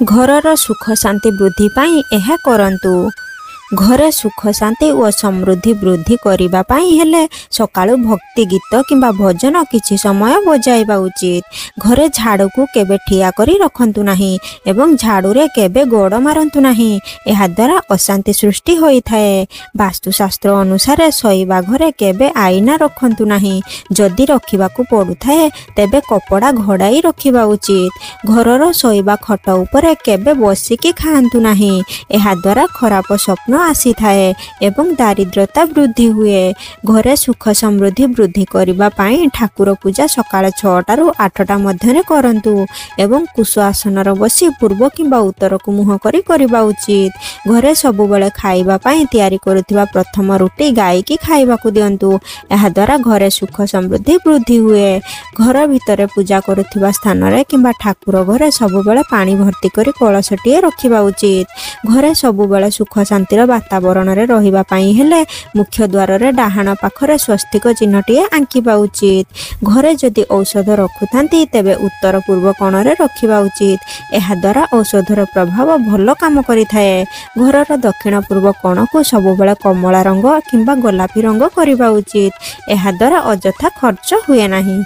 ଘରର ସୁଖ ଶାନ୍ତି ବୃଦ୍ଧି ପାଇଁ ଏହା କରନ୍ତୁ। ଘରେ ସୁଖ ଶାନ୍ତି ଓ ସମୃଦ୍ଧି ବୃଦ୍ଧି କରିବା ପାଇଁ ହେଲେ ସକାଳୁ ଭକ୍ତି ଗୀତ କିମ୍ବା ଭଜନ କିଛି ସମୟ ବଜାଇବା ଉଚିତ। ଘରେ ଝାଡ଼ୁକୁ କେବେ ଠିଆ କରି ରଖନ୍ତୁ ନାହିଁ ଏବଂ ଝାଡ଼ୁରେ କେବେ ଗୋଡ଼ ମାରନ୍ତୁ ନାହିଁ। ଏହାଦ୍ୱାରା ଅଶାନ୍ତି ସୃଷ୍ଟି ହୋଇଥାଏ। ବାସ୍ତୁଶାସ୍ତ୍ର ଅନୁସାରେ ଶୋଇବା ଘରେ କେବେ ଆଇନା ରଖନ୍ତୁ ନାହିଁ। ଯଦି ରଖିବାକୁ ପଡ଼ୁଥାଏ, ତେବେ କପଡ଼ା ଘୋଡ଼ାଇ ରଖିବା ଉଚିତ। ଘରର ଶୋଇବା ଖଟ ଉପରେ କେବେ ବସିକି ଖାଆନ୍ତୁ ନାହିଁ। ଏହାଦ୍ୱାରା ଖରାପ ସ୍ୱପ୍ନ ଆସିଥାଏ ଏବଂ ଦାରିଦ୍ରତା ବୃଦ୍ଧି ହୁଏ। ଘରେ ସୁଖ ସମୃଦ୍ଧି ବୃଦ୍ଧି କରିବା ପାଇଁ ଠାକୁର ପୂଜା ସକାଳ 6ଟାରୁ 8ଟା ମଧ୍ୟରେ କରନ୍ତୁ ଏବଂ କୁଶ ଆସନରେ ବସି ପୂର୍ବ କିମ୍ବା ଉତ୍ତରକୁ ମୁହଁ କରି କରିବା ଉଚିତ। ଘରେ ସବୁବେଳେ ଖାଇବା ପାଇଁ ତିଆରି କରୁଥିବା ପ୍ରଥମ ରୁଟି ଗାଈକି ଖାଇବାକୁ ଦିଅନ୍ତୁ। ଏହାଦ୍ୱାରା ଘରେ ସୁଖ ସମୃଦ୍ଧି ବୃଦ୍ଧି ହୁଏ। ଘର ଭିତରେ ପୂଜା କରୁଥିବା ସ୍ଥାନରେ କିମ୍ବା ଠାକୁର ଘରେ ସବୁବେଳେ ପାଣି ଭର୍ତ୍ତି କରି କଳସଟିଏ ରଖିବା ଉଚିତ। ଘରେ ସବୁବେଳେ ସୁଖ ଶାନ୍ତିର ବାତାବରଣରେ ରହିବା ପାଇଁ ହେଲେ ମୁଖ୍ୟ ଦ୍ୱାରରେ ଡାହାଣ ପାଖରେ ସ୍ୱସ୍ତିକ ଚିହ୍ନଟିଏ ଆଙ୍କିବା ଉଚିତ। ଘରେ ଯଦି ଔଷଧ ରଖୁଥାନ୍ତି, ତେବେ ଉତ୍ତର ପୂର୍ବ କୋଣରେ ରଖିବା ଉଚିତ। ଏହାଦ୍ୱାରା ଔଷଧର ପ୍ରଭାବ ଭଲ କାମ କରିଥାଏ। ଘରର ଦକ୍ଷିଣ ପୂର୍ବ କୋଣକୁ ସବୁବେଳେ କମଳା ରଙ୍ଗ କିମ୍ବା ଗୋଲାପୀ ରଙ୍ଗ କରିବା ଉଚିତ। ଏହାଦ୍ୱାରା ଅଯଥା ଖର୍ଚ୍ଚ ହୁଏ ନାହିଁ।